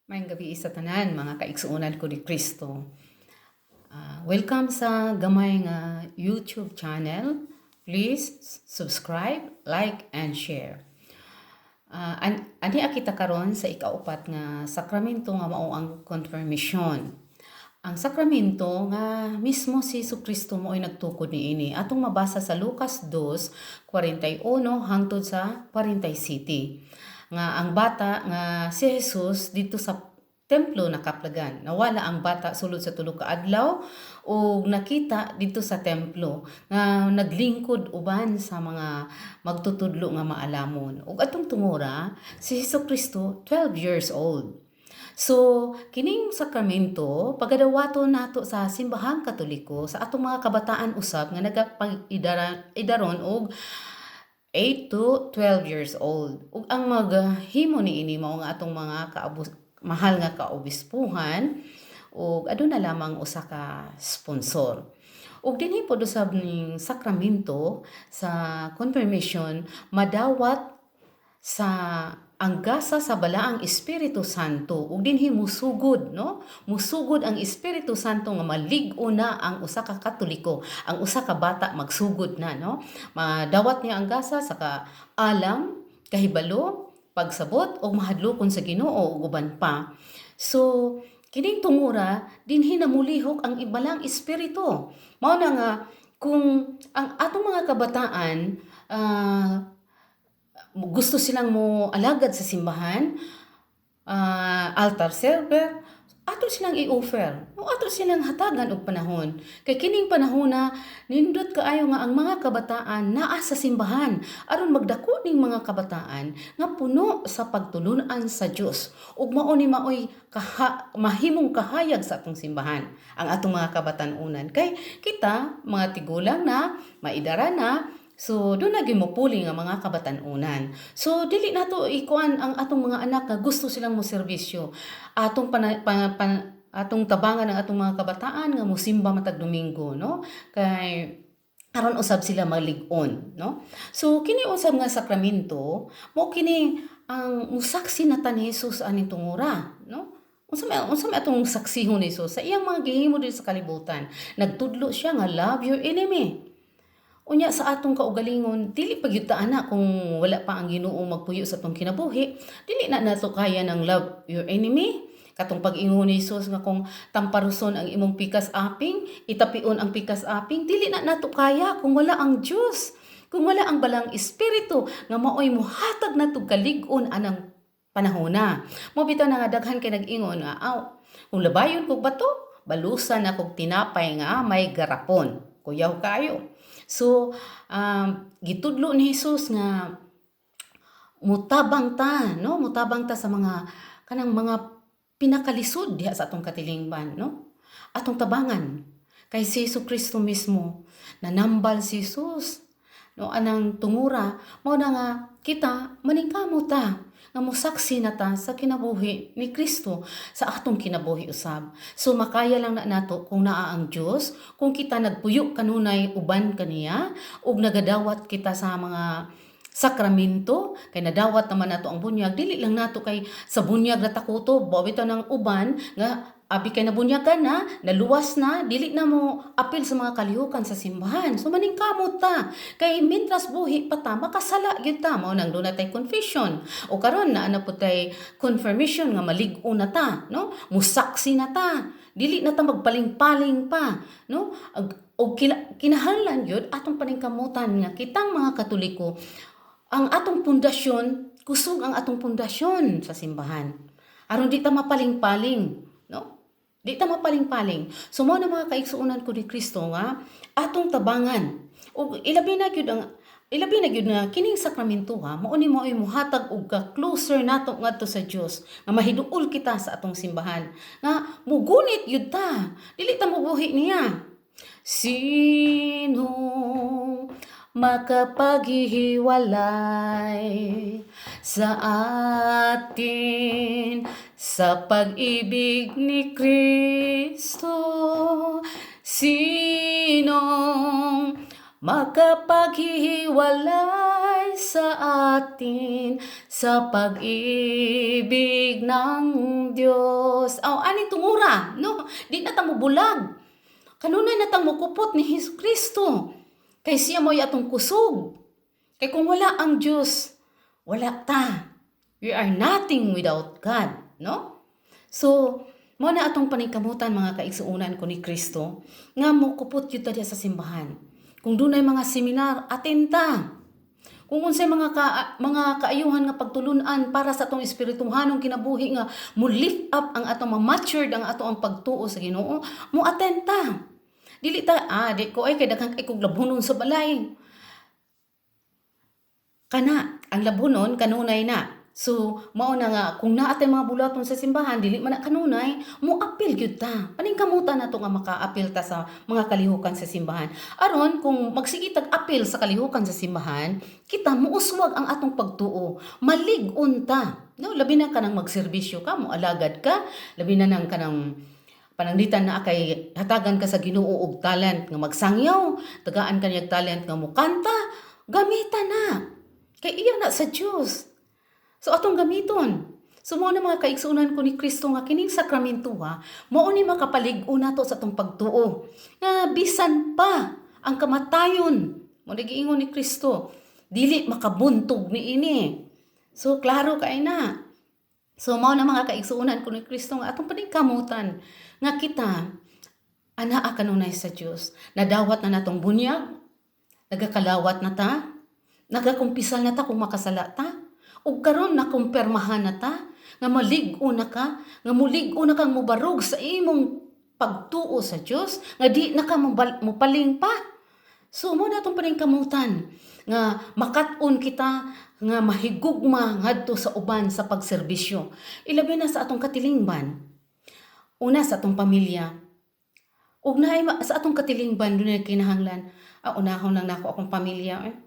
Maayong gabii sa tanan, mga kaigsuonan ko ni Kristo. Welcome sa gamay nga YouTube channel. Please subscribe, like, and share. Ani kita karon sa ikaupat nga sakramento nga mao ang confirmation. Ang sakramento nga mismo si Hesus Kristo mo'y nagtukod niini. Atong mabasa sa Lucas 2:41 hangtod sa 47 nga ang bata nga si Jesus didto sa templo nakaplagan. Nawala ang bata sulod sa 3 ka adlaw ug nakita didto sa templo nga naglingkod uban sa mga magtutudlo nga maalamon. Ug atong tungura si Hesus Kristo 12 years old. So, kining sakramento pagadawaton nato sa Simbahang Katoliko sa atong mga kabataan usab nga nagapag-idaron og 8 to 12 years old. Ug ang maghimo niini mao nga atong mga kaabus, mahal nga kaobispuhan ug aduna lamang usa ka sponsor. Ug dinhi pod usab ning sakramento sa confirmation madawat sa ang gasa sa Balaang Espiritu Santo ug dinhi musugod, no, musugod ang Espiritu Santo nga malig-o na ang usa ka Katoliko, ang usa ka bata magsugod na, no, madawat niya ang gasa sa kaalam, kahibalo, pagsabot ug mahadlokon sa Ginoo ug uban pa. So kining tungura dinhi na mulihok ang Balaang Espiritu. Mao na nga kung ang atong mga kabataan gusto silang mo alagad sa simbahan, altar server, ato silang i-offer. O ato silang hatagan og panahon. Kay kining panahon na nindot kaayo nga ang mga kabataan naa sa simbahan aron magdako ning mga kabataan nga puno sa pagtulunan sa Dios ug mao ni maoy mahimong kahayag sa atong simbahan ang atong mga kabatan-unan, kay kita mga tigulang na, maidara na. So, duna gyud mopuli nga mga kabatan-unan. So, dili nato ikuan ang atong mga anak nga gusto silang moserbisyo. Atong pana, pa, pa, atong tabangan ang atong mga kabataan nga mosimba matag Domingo, no? Kay aron usab sila malig-on, no? So, kini usab nga sakramento, mo kini ang musaksi na ta ni Jesus aning tungura, no? Unsa may atong saksihon ni Jesus sa iyang mga gihimo diri sa kalibutan? Nagtudlo siya nga love your enemy. Unya sa atong kaugalingon, dili pa gyud ta ana kung wala pa ang Ginoo magpuyo sa atong kinabuhi, dili na nato kaya ng love your enemy. Katong pag-ingon ni Jesus nga kung tamparuson ang imong pikas aping, itapion ang pikas aping, dili na nato kaya kung wala ang Dios. Kung wala ang Balaang Espiritu nga maoy mohatag nato kalig-on anang panahona. Mo bitaw na nga daghan kay nag-ingon nga aw, kung labayon kog bato, balusan na kog tinapay nga may garapon. Kuyaw kayo. So, gitudlo ni Jesus nga mutabang ta, no? Mutabang ta sa mga kanang mga pinakalisod diha sa atong katilingban, no? Atong tabangan. Kay si Hesus Kristo mismo, nanambal si Jesus, no, anang tungura, mao na nga kita maningkamot ta nga mosaksi na ta sa kinabuhi ni Kristo sa atong kinabuhi usab. So makaya lang na nato kung naa ang Dios, kung kita nagpuyo kanunay uban kaniya ug nagadawat kita sa mga sakramento, kay nadawat naman nato ang bunyag. Dili lang nato kay sa bunyag ra ta kutob bitaw ng uban nga abi kay nabunyagan na, naluwas na, dili na mo apil sa mga kalihukan sa simbahan. So maningkamot ta kay mintras buhi pa ta, makasala gyud ta. Mao nang duna tay confession o karon naa na pud tay confirmation nga malig-o na ta, no, musaksi na ta, dili na ta magpaling-paling pa, no? Og kinahanglan gyud atong paningkamutan nga kitang mga Katoliko, ang atong pundasyon, kusog ang atong pundasyon sa simbahan. Aron di ta mapaling-paling, no? Di ta mapaling-paling. So mao na, mga kaigsuonan ko ni Kristo, nga atong tabangan. Ug ilabi na gyud nga kining sakramento ha, mao ni mao'y muhatag og ka closer nato ngadto sa Dios, nga mahiduol kita sa atong simbahan. Nga mugunit gyud ta. Dili ta mubuhi niya. Sino makapaghihiwalay sa atin sa pag-ibig ni Kristo? Sinong makapaghihiwalay sa atin sa pag-ibig ng Dios. Aw, aning tungura, no? Di na ta mobulag. Kanunay na tang mukupot ni Hesus Kristo. Kay siya mo'y atong kusog. Kay kung wala ang Dios, wala ta. We are nothing without God, no? So, mao na atong paningkamutan, mga kaigsuonan ko ni Kristo, nga mokupot gyud ta diha sa simbahan. Kung dunay mga seminar, attend ta. Kung unsay mga kaayuhan nga pagtulunan para sa atong espirituhanong kinabuhi nga mo lift up ang atong, ma-matured ang ato ang pagtuo sa Ginoo, mo attend ta. Dili ta, "Ah, di ko ay kay daghan kay kog labhonon sa balay." Kana ang labhonon kanunay na. So, mao na nga kung naa tay mga buluhaton sa simbahan, dili man na kanunay, mo-apil gyud ta. Paningkamutan nato nga maka-apil ta sa mga kalihukan sa simbahan. Aron kung magsige tag apil sa kalihukan sa simbahan, kita muuswag ang atong pagtuo. Malig-on ta. No, labi na kanang magserbisyo ka, moalagad ka, labi na nang kanang pananglitan na kay hatagan ka sa Ginoo og talent nga magsangyaw, tagaan ka niyag talent nga mokanta, gamita na. Kay iya na sa Dios. So atong gamiton. So mao na, mga kaigsuonan ko ni Kristo, nga kining sakramentuha, mao ni makapalig-on nato sa atong pagtuo. Nga bisan pa ang kamatayon, mao ni giingon ni Kristo, dili makabuntog niini. So klaro kay na. So mao na, mga kaigsuonan ko ni Kristo, nga atong paningkamutan nga kita anaa kanunay sa Dios. Nadawat na natong bunyag, nagakalawat na ta, nagakumpisal na ta kung makasala ta, ug karon nakumpirmahan na ta nga malig-on na ka, nga mulig-on na kang mubarog sa imong pagtuo sa Dios, nga di na ka mupaling pa. So mao na atong paningkamutan nga makat-on kita nga mahigugma ngadto sa uban sa pagserbisyo. Ilabi na sa atong katilingban. Una sa atong pamilya. Ug naay sa atong katilingban dunay kinahanglan, "Ah, unahon lang nako akong pamilya eh.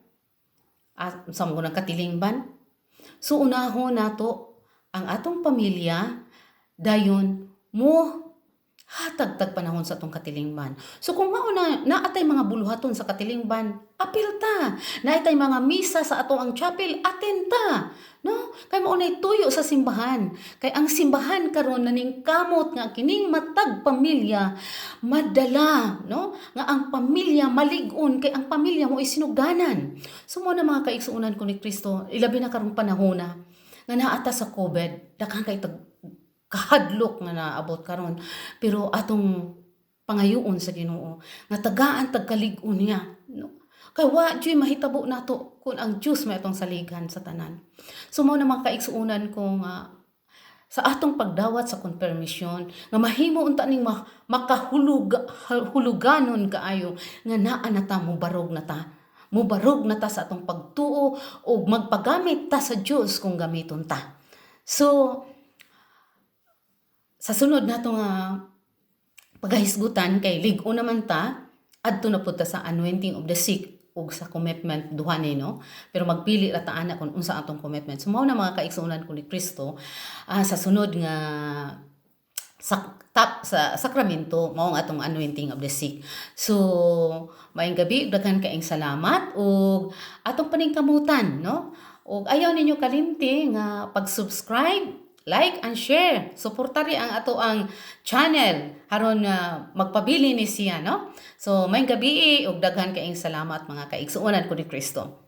Ah, unsa man ko ng katilingban?" So unahon nato ang atong pamilya, dayon mo hatag tag panahon sa atong katilingban. So kung mao na naatay mga buluhaton sa katilingban, apil ta. Naatay mga misa sa ato ang chapel, attend ta. No? Kay mao nay tuyo sa simbahan. Kay ang simbahan karon naningkamot nga kining matag pamilya madala, no? Nga ang pamilya malig-on kay ang pamilya mo sinugdanan. So mao na, mga kaigsuonan ko ni Kristo, ilabi na karong panahon na nga naa ta sa COVID, daghan kay tag kahadlok nga naabot karon. Pero atong pangayoon sa Ginoo nga tagaan tag kalig-on niya, no? Kay wa juy mahitabo nato kung ang Dios may atong saligan sa tanan. So mao na, mga kaigsuonan ko, nga sa atong pagdawat sa confirmation nga mahimo unta ning makahulug huluganon kaayo nga naa na ta, mobarog na ta, mubarog na ta sa atong pagtuo ug magpagamit ta sa Dios kung gamiton ta. So sa sunod nato nga pagahisgutan, kay lig-on naman ta, adto na pud ta sa anointing of the sick ug sa commitment, duha ni, no? Pero magpili ra ta ana kung unsa atong commitment. So mao na, mga kaigsuonan ko ni Kristo, sa sunod nga sa tap sa sakramento mao ang atong anointing of the sick. So maayong gabi, daghan kaayong salamat ug atong paningkamutan, no? Ug ayaw ninyo kalimti nga pag-subscribe, like and share. Suportari ang ato ang channel aron nga magpabili ni siya, no? So maayong gabi ug daghan kaayong salamat, mga kaigsuonan ko ni Kristo.